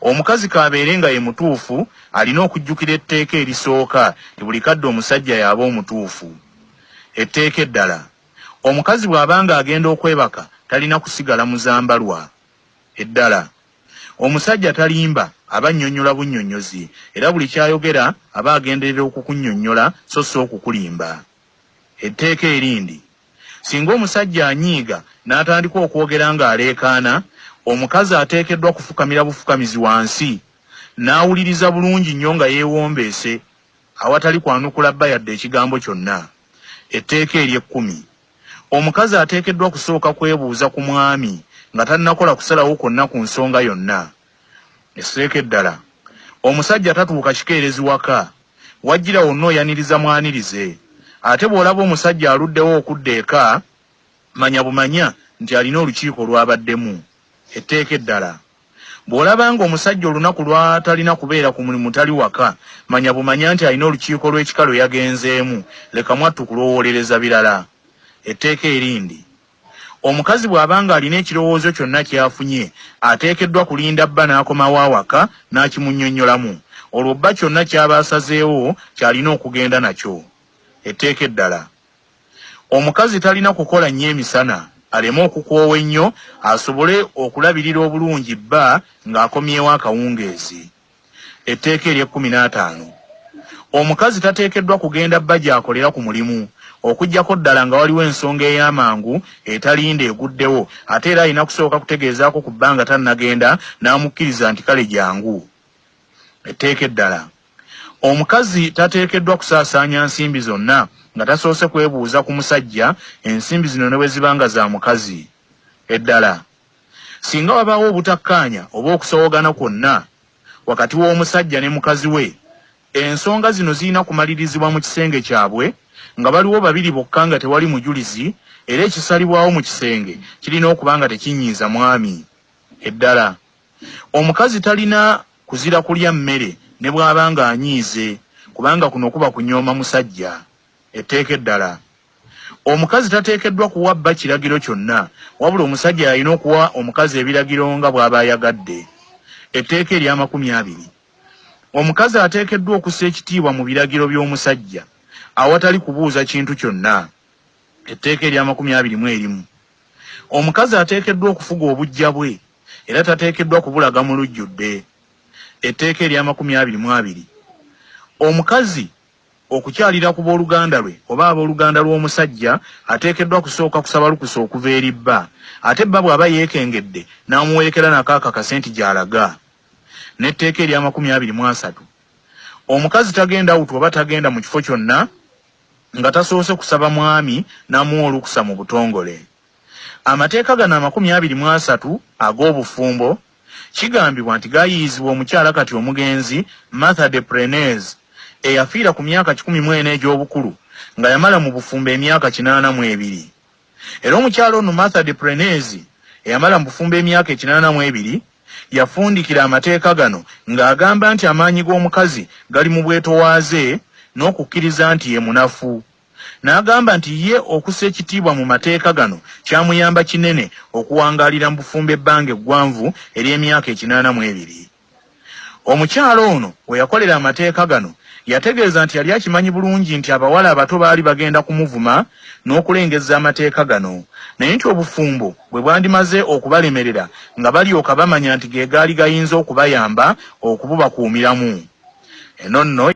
Omukazi k'abeere nga ye mutuufu, alina okujjukira etteeka erisooka nti buli kadde omusajja y'aba omutuufu. Etteeka eddala, Omukazi bw'aba ng'agenda okwebaka talina kusigala mu zambalwa. Eddala, Omusajja talimba aba annyonnyola bunnyonnyozi era buli ky'ayogera aba agenderera okukunnyonnyola so si okukulimba. Etteeka erindi, Singa omusajja anyiiga n'atandika okwogera ng'aleekaana, omukazi ateekeddwa kufukamira bufukamizi wansi n'awuliriza bulungi nnyo nga yeewombeese awatali kwanukula bba yadde ekigambo kyonna. Etteeka ery'ekkumi, Omukazi ateekeddwa kusooka kwebuuza ku mwami nga tannakola kusalawo kwonna ku nsonga yonna. Etteeka eddala, Omusajja tatuuka kikeerezi waka. Wajjira wonna oyaniriza mwanirize. Ate bw'olaba omusajja aluddewo okudda eka, manya bumanya nti alina olukiiko lw'abaddemu. Etteeka eddala, Bw'olaba ng'omusajja olunaku lw'atalina kubeera ku mulimu tali waka, manya bumanya nti alina olukiiko lw'ekika lwe yagenzeemu, leka mwattu kulowoolereza birala. Etteeka erindi, Omukazi bw'aba ng'alina ekirowoozo kyonna ky'afunye, ateekeddwa kulinda bba n'akomawo awaka n'akimunnyonnyolamu. Olwo bba kyonna ky'aba asazeewo ky'alina okugenda nakyo. Etteeka eddala, Omukazi talina kukola nnyo emisana aleme okukoowa ennyo asobole okulabirira obulungi bba ng'akomyewo akawungeezi. Etteeka ery'ekkuminaataano, Omukazi tateekeddwa kugenda bba gy'akolera ku mulimu okuggyako ddala nga waliwo ensonga ey'amangu etalinda eguddewo ate era alina kusooka kutegeezaako ku bba nga tannagenda n'amukkiriza nti kale jangu. Etteeka eddala, Omukazi tateekeddwa kusaasaanya nsimbi zonna nga tasoose kwebuuza ku musajja ensimbi zino ne bwe ziba nga za mukazi. Eddala, Singa wabaawo obutakkaanya oba okusowogana kwonna wakati w'omusajja ne mukazi we, ensonga zino zirina kumalirizibwa mu kisenge kyabwe nga baliwo babiri bokka nga tewali mujulizi era ekisalibwawo mu kisenge kirina okuba nga tekinyiiza mwami. Eddala, omukazi talina kuzira kulya mmere ne bw'aba ng'anyiize kubanga kuno kuba kunyooma musajja. Etteeka eddala, Omukazi tateekeddwa kuwa bba kiragiro kyonna, wabula omusajja y'alina okuwa omukazi ebiragiro nga bw'aba ayagadde. Etteeka ery'amakumi abiri, Omukazi ateekeddwa okussa ekitiibwa mu biragiro by'omusajja awatali kubuuza kintu kyonna. Etteeka ery'amakumi abiri mu erimu, Omukazi ateekeddwa okufuga obuggya bwe era tateekeddwa kubulaga mu lujjudde. Etteeka ery'amakumi abiri mu abiri, Omukazi Okukyalira ku b'oluganda lwe oba ab'oluganda lw'omusajja ateekeddwa kusooka kusaba lukusa okuva eri bba ate bba bw'aba yeekengedde n'amuwerekera nako akakase nti gy'alaga. N'etteeka ery'amakumi abiri mu asatu, Omukazi tagenda wutu oba tagenda mu kifo kyonna nga tasoose kusaba mwami n'amuwa olukusa mu butongole. Amateeka gano 23 ag'obufumbo Kigambibwa nti gaayiiyizibwa omukyala kati omugenzi Martha de Prenez eyafiira ku myaka 104 egy'obukulu nga yamala mu bufumbo emyaka 82. Era omukyala ono Martha de Prenez eyamala mu bufumbo emyaka 82 yafundikira amateeka gano ng'agamba nti amaanyi g'omukazi gali mu bwetowaaze n'okukkiriza nti ye munafu. N'agamba nti ye okussa ekitiibwa mu mateeka gano kyamuyamba kinene okuwangaalira mu bufumbo ebbanga eggwanvu ery'emyaka 82. Omukyala ono we yakolera amateeka gano yategeeza nti yali akimanyi bulungi nti abawala abato baali bagenda kumuvuma n'okulengezza amateeka gano naye nti obufumbo bwe bwandimaze okubalemerera nga balyoka bamanya nti ge gaali gayinza okubayamba okububakuumiramu. Eno nno.